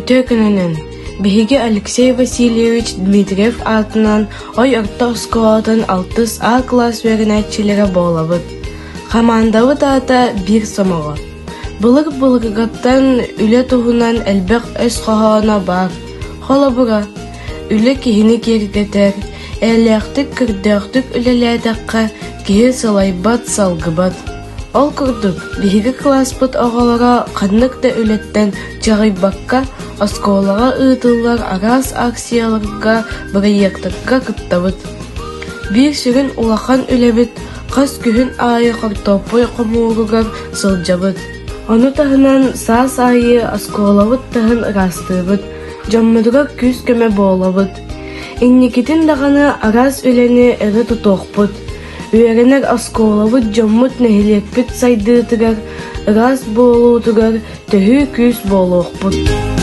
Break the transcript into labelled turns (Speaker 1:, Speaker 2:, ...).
Speaker 1: Үтүө күнүнэн! Биһиги Алексей Васильевич Дмитриев аатынан Ой орто оскуолатын алтыс А кылаас үөрэнээччилэрэ буолабыт. Хамаандабыт аата биир сомоҕо. Былыр-былыргыттан үлэ туһунан элбэх өс хоһооно баар. Холобура, үлэ киһини киэргэтэр, эйэлээхтик, көрдөөхтүк үлэлээтэххэ киһи сылайбат, салгыбат. Ол курдук, биһиги кылааспыт оҕолоро ханнык да үлэттэн чаҕыйбакка, оскуолаҕа ыытыллар араас акцияларга, бырайыактарга кыттабыт. Биир сүрүн улахан үлэбит хас күһүн аайы хортуоппуй хомууругар сылдьабыт. Ону таһынан саас аайы оскуолабыт таһын ыраастыыбыт, дьоммутугар күүс-көмө буолабыт. Инникитин даҕаны араас үлэни өрө тутуохпут. Үөрэнэр оскуолабыт дьоммут нэһилиэкпит сайдыытыгар, ыраас буолуутугар төһүү күүс буолуохпут.